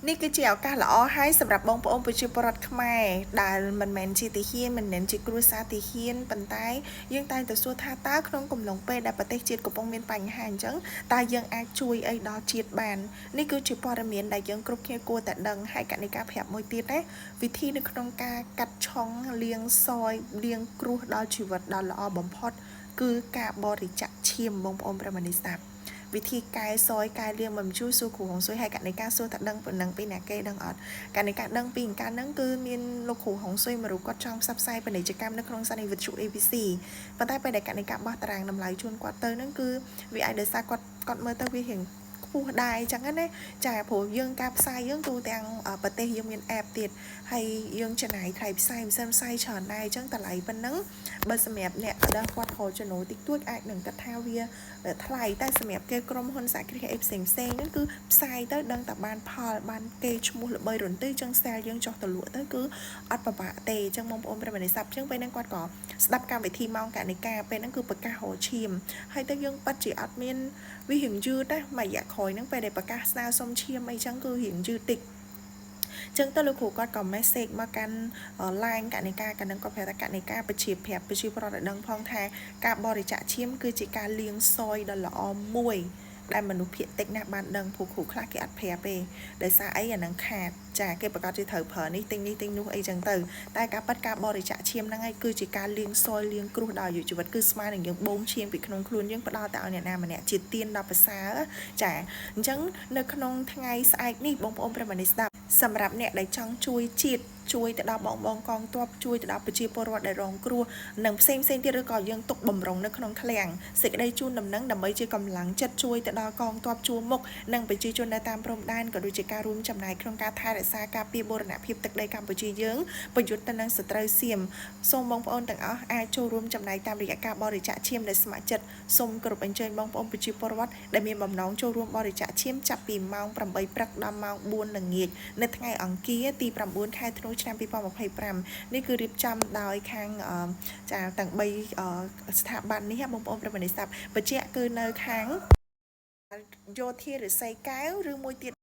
នេះគឺជាឱកាសល្អហើយសម្រាប់បងប្អូនប្រជាពលរដ្ឋខ្មែរដែលមិនមែនជាទាហានមិនមែនជាគ្រួសារទាហានប៉ុន្តែយើងតែងតែសួរថាតើក្នុងកំឡុងពេលដែលប្រទេសជាតិកំពុងមានបញ្ហាអញ្ចឹងតើយើងអាចជួយអីដល់ជាតិបាននេះគឺជាព័ត៌មានដែលយើងគ្រប់គ្នាគួរតែដឹងហើយកនិកាប្រាប់មួយទៀតណាវិធីនៅក្នុងការកាត់ឆុងលាងសយលាងគ្រោះដល់ជីវិតដល់ល្អបំផុតគឺការបរិច្ចាគឈាមបងប្អូនប្រិមត្តស្ដាប់វិធីកែសយកែលាងបំជូរសួរគ្រូហុងស៊ុយហើយកនិកាសួរថាដឹងប៉ុណ្ណឹងពីណាគេដឹងអត់កនិកាដឹងពីកាលហ្នឹងគឺមានលោកគ្រូហុងស៊ុយមួយរូបគាត់ចង់ផ្សព្វផ្សាយពាណិជ្ជកម្មនៅក្នុងសន្និវិទ្យុ ABC ប៉ុន្តែពេលដែលកនិកាបោះតារាងតម្លៃជូនគាត់ទៅហ្នឹងគឺវាអាចដោយសារគាត់មើលទៅវារៀងខ្ពស់ដែរអញ្ចឹងណាចាព្រោះយើងការផ្សាយយើងទូទាំងប្រទេសយើងមាន app ទៀតហើយយើងចំណាយថ្លៃផ្សាយមិនសិនផ្សាយច្រើនដែរអញ្ចឹងតម្លៃប៉ុណ្ណឹងបើសម្រាប់អ្នកដល់គាត់រកចំណូលតិចតួចអាចនឹងគិតថាវាថ្លៃតែសម្រាប់គេក្រុមហ៊ុនសហគ្រាសអីផ្សេងផ្សេងហ្នឹងគឺផ្សាយទៅដឹងតែបានផលបានគេឈ្មោះល្បីរន្ទឺចឹង sale យើងចុះទៅលក់ទៅគឺអត់ពិបាកទេអញ្ចឹងបងប្អូនប្រិយមិត្តសាប់ចឹងពេលហ្នឹងគាត់ក៏ស្ដាប់កម្មវិធីម៉ោងកនិកាពេលហ្នឹងគឺប្រកាសរកឈាមហើយទៅយើងប៉ាត់ជាអត់មានវារៀងយឺតណាមួយរយៈក្រោយហ្នឹងពេលដែលប្រកាសស្នើសុំឈាមអីចឹងគឺរៀងយឺតតិចចឹងទៅលោកគ្រូគាត់ក៏ message មកកាន់ line កនិកាកាលនឹងគាត់ប្រាប់ថាកនិកាប្រជាប្រាប់ប្រជាប្រដ្ឋឲ្យដឹងផងថាការបរិច្ចាគឈាមគឺជាការលាងសយដ៏ល្អមួយដែលមនុស្សភាគតិចណាស់បានដឹងព្រោះគ្រូខ្លះគេអត់ប្រាប់ទេដោយសារអីអានឹងខាតចាគេប្រកាសជាត្រូវប្រើនេះទិញនេះទិញនោះអីចឹងទៅតែការប៉ັດការបរិច្ចាគឈាមហ្នឹងឯងគឺជាការលាងសយលាងគ្រោះដល់អាយុជីវិតគឺស្មើនឹងយើងបូមឈាមពីក្នុងខ្លួនយើងផ្ដល់ទៅឲ្យអ្នកណាម្នាក់ជាទានដល់ប្រសើរចាអញ្ចឹងនៅក្នុងថ្ងៃស្អែកនេះបងប្អូនប្រិយមិត្តស្ដាប់សម្រាប់អ្នកដែលចង់ជួយជាតិជួយទៅដល់បងបងកងទ័ពជួយទៅដល់ប្រជាពលរដ្ឋដែលរងគ្រោះនិងផ្សេងផ្សេងទៀតឬក៏យើងទុកបំរុងនៅក្នុងឃ្លាំងសេចក្តីជូនដំណឹងដើម្បីជាកម្លាំងចិត្តជួយទៅដល់កងទ័ពជួរមុខនិងប្រជាជននៅតាមព្រំដែនក៏ដូចជាការរួមចំណែកក្នុងការថែរក្សាការពារបូរណភាពទឹកដីកម្ពុជាយើងប្រយុទ្ធទៅនឹងសត្រូវសៀមសូមបងប្អូនទាំងអស់អាចចូលរួមចំណែកតាមរយៈការបរិច្ចាគឈាមដែលស្ម័គ្រចិត្តសូមគោរពអញ្ជើញបងប្អូនប្រជាពលរដ្ឋដែលមានបំណងចូលរួមបរិច្ចាគឈាមចាប់ពីម៉ោង8ព្រឹកដល់ម៉ោង4ល្ងាចនៅថ្ងៃអង្គារទី9ខែធ្នូឆ្នាំ2025នេះគឺរៀបចំដោយខាងចាទាំង3ស្ថាប័ននេះបងប្អូនប្រិយមិត្តស្ដាប់បញ្ជាក់គឺនៅខាងយោធាឫស្សីកែវឬមួយទៀត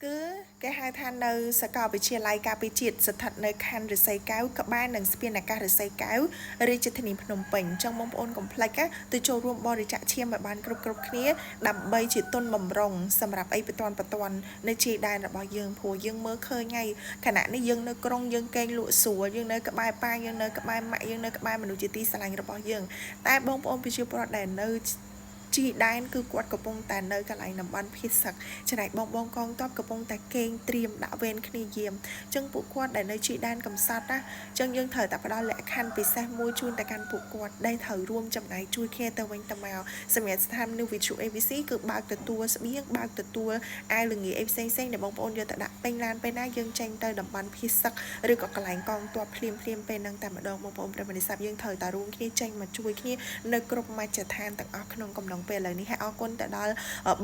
គឺគេហៅថានៅសាកលវិទ្យាល័យការពារជាតិស្ថិតនៅខណ្ឌឫស្សីកែវក្បែរនឹងស្ពានអាកាសឫស្សីកែវរាជធានីភ្នំពេញអញ្ចឹងបងប្អូនកុំភ្លេចទៅចូលរួមបរិច្ចាគឈាមឲ្យបានគ្រប់គ្រប់គ្នាដើម្បីជាទុនបំរុងសម្រាប់អីបន្ទាន់បន្ទាន់នៅជាយដែនរបស់យើងព្រោះយើងមើលឃើញហើយខណៈនេះយើងនៅក្រុងយើងកេងលក់ស្រួលយើងនៅក្បែរប៉ាយើងនៅក្បែរម៉ាក់យើងនៅក្បែរមនុស្សជាទីស្រឡាញ់របស់យើងតែបងប្អូនប្រជាពលរដ្ឋដែលនៅជីដែនគឺគាត់កំពុងតែនៅកន្លែងតំបន់ភៀសសឹកចំណែកបងបងកងទ័ពកំពុងតែគេងត្រៀមដាក់វេនគ្នាយាមអញ្ចឹងពួកគាត់ដែលនៅជីដែនកំសត់ណាអញ្ចឹងយើងត្រូវតែផ្ដល់លក្ខខណ្ឌពិសេសមួយជូនទៅកាន់ពួកគាត់ដែលត្រូវរួមចំណែកជួយគ្នាទៅវិញទៅមកសម្រាប់ស្ថានីយវិទ្យុ ABC គឺបើកទទួលស្បៀងបើកទទួលអាវលងាអីផ្សេងផ្សេងដែលបងប្អូនយកទៅដាក់ពេញឡានពេលណាយើងចេញទៅតំបន់ភៀសសឹកឬក៏កន្លែងកងទ័ពភ្លាមភ្លាមពេលហ្នឹងតែម្ដងបងប្អូនប្រិយមិត្តសាប់យើងត្រូវតែរួមគ្នាចេញមកជួយគ្នានៅគ្រប់មជ្ឈដ្ឋានទាំងអស់ក្នុងកំឡុងពេលឥឡូវនេះហើយអរគុណទៅដល់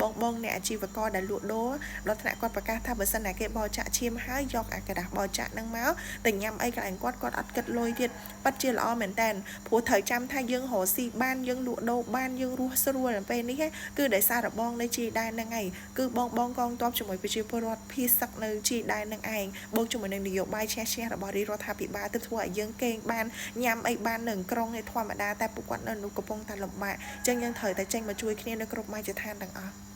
បងបងអ្នកអាជីវករដែលលក់ដូរដល់ថ្នាក់គាត់ប្រកាសថាបើសិនណាគេបរិច្ចាគឈាមហើយយកអាក្រដាសបរិច្ចាគហ្នឹងមកទៅញ៉ាំអីកន្លែងគាត់គាត់អត់គិតលុយទៀតប៉ិតជាល្អមែនតើព្រោះត្រូវចាំថាយើងរកស៊ីបានយើងលក់ដូរបានយើងរស់ស្រួលពេលនេះគឺដោយសាររបងនៅជាយដែនហ្នឹងឯងគឺបងបងកងទ័ពជាមួយប្រជាពលរដ្ឋភៀសសឹកនៅជាយដែនហ្នឹងឯងបូកជាមួយនឹងនយោបាយឈ្នះឈ្នះរបស់រាជរដ្ឋាភិបាលទើបធ្វើឲ្យយើងកេងបានញ៉ាំអីបាននៅក្រុងឯធម្មតាតែពួកគាត់នៅនោះកំពុងតែលំបាកអញ្ចឹងយើងត្រូវតែចេញមកជួយគ្នានៅគ្រប់មជ្ឈដ្ឋានទាំងអស់។